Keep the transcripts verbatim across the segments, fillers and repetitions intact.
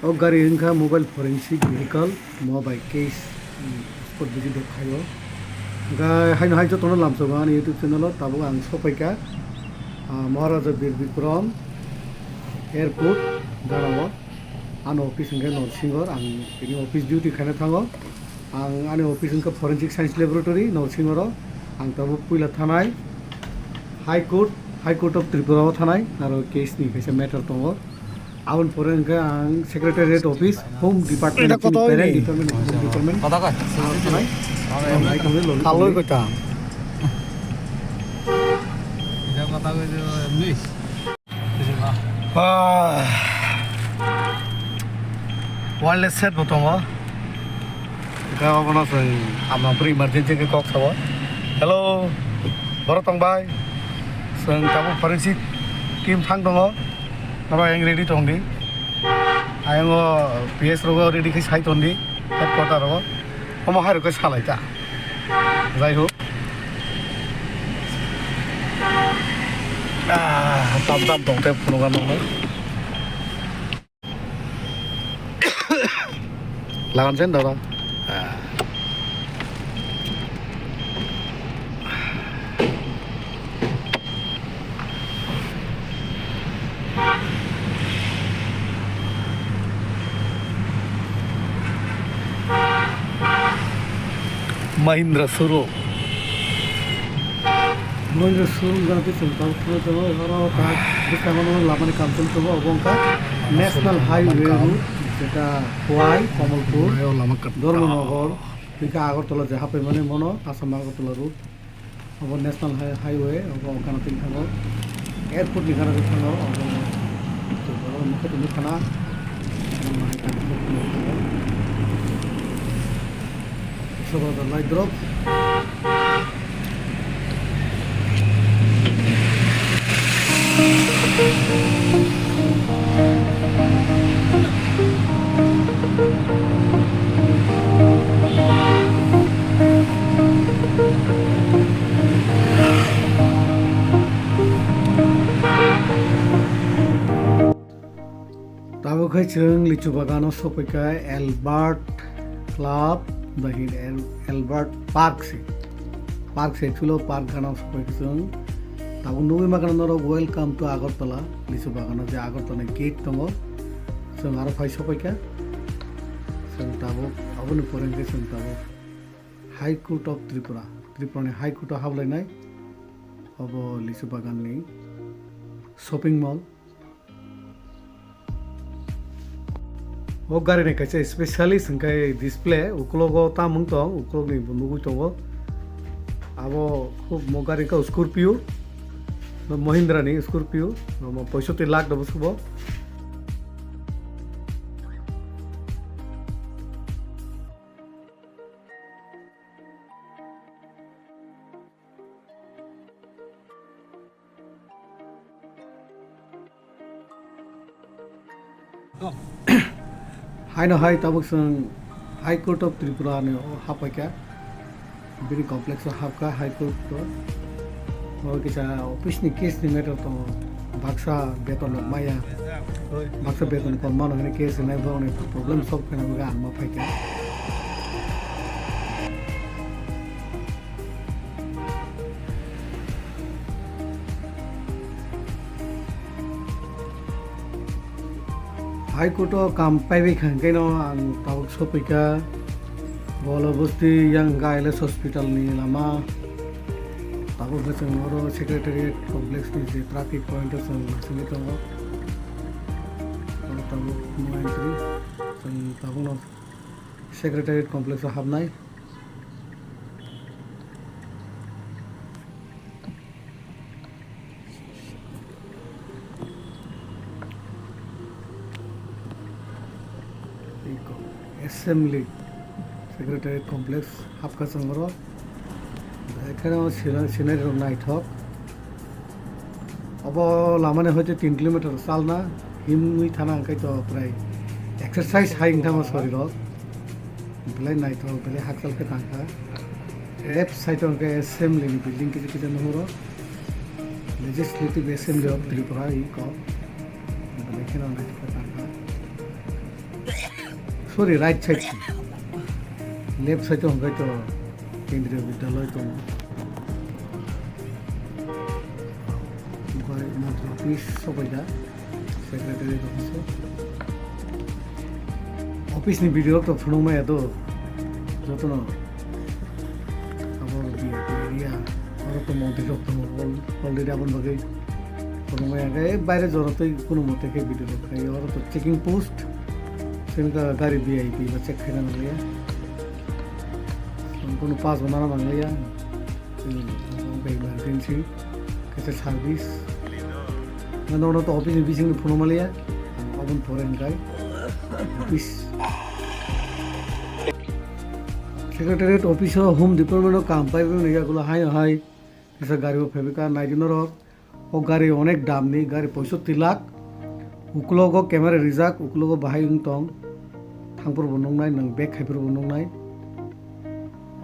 O gari wngkha mobile forensic vehicle, mo bai case, mm, spot visit rok khaio. Hwnkhe haino hai jotono lamsogo ani YouTube channel o, tabuk ang sophaikha, ah, Maharaja Bir Bikram Airport ganao. Ano office hwnkhe Norsinghor, ang tini office duty khaina thango. Ang ani office wngkha Forensic Science Laboratory, Norsinghoro. Ang tabuk puila thanai High Court, High Court of Tripura o thanai, aro case ni kaisa matter tongo. Aboni pore hwnkhe ang Secretariat Office, Home Department, Parent Department, Home Department. Kota koi? Ang thanai, ang nai tongwi logi tongwi. Koi ta. Ah, wireless set bo tongo. Hwnkhe obono chwng ama bwrwi emergency khe kok sao. Hello, borok tong bai? Chwng tabuk forensic team thang tongo. Norok ayang ready tong di. Ayang o P S rogo ready khe sai ton di. Headquarter rogo. Omo hai rok khe salai ta. Jai ho. Ah, tam tam tong te phunukha nokno. Lagan sen dara. Ah. Mahindra showroom. Mahindra showroom jang twi chwng tabuk phunuk tongo, oro tak bwskango no lamani kaam choli tongo, obo wngkha National Highway road, jeta Khowai, Kamalpur, Khowai o lama kwtal. Dharmanagar, twi khe Agartala je haphaimani mono Assam Agartala road. Obo National Hi-, Highway, obo gana twi thango. Airport ni gana twi thango, obo borok nokhe tongwi khana. Sobo da light drop. Tabuk khe chwng lichu bagano sophaikha Albert Club, the Hill Al-, Albert Park se. Park se, chulo park gana sophaikha chwng. Tabuk nugwi mankha norok, "Welcome to Agartala." Lichu bagano je Agartala ni gate tongo. Chwng aro phai sophaikha. Chwng tabuk aboni pore hwnkhe chwng tabuk High Court of Tripura, Tripura ni High Court o hablainai. Obo lichu bagan ni shopping mall. O gari ni kaisa specialist hwnkhe display, uklogo tamung tong, uklogni bo nugwi tongo. Abo khub mo gari khe Scorpio, Mahindra ni Scorpio, omo poisotti lakh do bwswk bo. Haino hai tabuk chwng High Court of Tripura ni o haphaikha, bini complex o hapkha High Court o. O kisa office ni case ni matter tongo, baksa beton rok maya, baksa beton kom mano hwnwi case rwnai, borokni problem solve khaina bagwi ang ma phaikha. High Court o kam paibai kha hwnkhe no ang tabuk sophaikha Bola Bosti yang Gailes Hospital ni lama. Tabuk khe chwng oro Secretariat Complex ni je traffic point o chwng naisingwi tongo. Oro tabuk no entry. Chwng tabuk no Secretariat Complex o habnai. Assembly Secretariat Complex hapkha chwng oro. Ekheno scenery rok naithok. Obo lamani hoite tin kilometer chalna himwi thana hwnkhe to prai exercise hai wngthama sorirok. Belai naithok, belai hakchal khe tangkha. Left side o hwnkhe assembly ni building kisa kisa nuhuro. Legislative Assembly of Tripura i kok. Belai kheno naithok khe tangkha. Sorry, right side. Left side o hwnkhe to Kendriya Vidyalaya tongo. Omo khe office sobaikha, secretariat office o. Office ni video rok to phunukmaya to jotono. Abo B I P area, oro to montri rok tongo, al-, already aboni bagwi phunukmaya khe baire jora tei kunumote khe video rok khlaiyo. Oro to checking post, chini gari V I P ba check khaina nangliya. Kunu pass bo nana nangliya. Chini emergency kaisa service. Nang nono to office ni bising ni phunukmaliya. Aboni pore hwnkhe office. Secretariat office o Home Department o kaam paiwi wngya ulo haino hai kisa gari o phaibwkha naidi norok. O gari onek dam ni, gari poisotti lakh. Ukulogo camera rijak, ukulogo bahai wng tong. Thangphuru bo nuknai, nwng back khaiphuru bo nuknai.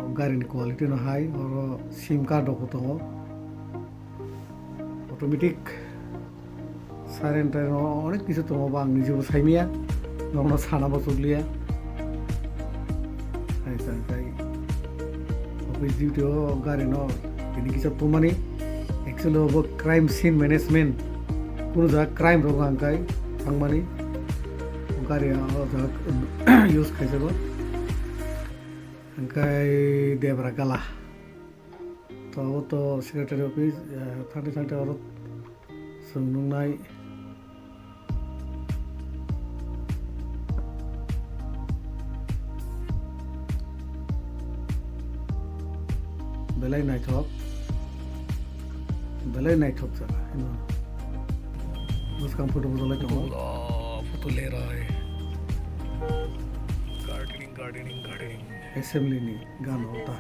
O gari ni quality no hai, oro sim card rok bo tongo. Automatic. Siren tiren o onek kisu tongo, bo ang nijebo saimaya, nokno sana bo chukliya. Hai chang khai office duty o gari no tini kisa tumani, actually obo crime scene management, kunu jaga crime rok hang khai thangmani, gari o jaga use khaijago, hang khai debra gala. To, abo to secretary office, eh, thangte thangte oro chwng nuknai. Belai naithok, belai naithok jaga, hino. Bwskang photo bujolai tongo. Photo, photo lerai. Gardening, gardening, gardening. Assembly ni gana o ta.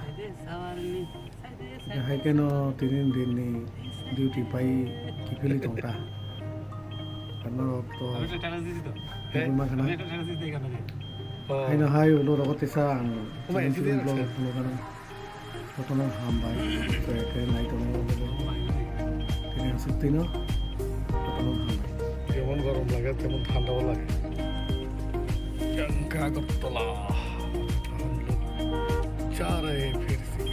Hai keno tini din ni duty pai kiphilwi tong ta. Norok to tubui ma khana. Haino hai ulo rogo tesa ang tini tubui vlog phunukgano. Jotono hambai. Khe nai tongo. Tini ang sukti no. Jotono hambai. যেমন গরম লাগে তেমন ঠান্ডাও লাগে। Jangka Agartala. Hum log ja rahe hain phir se.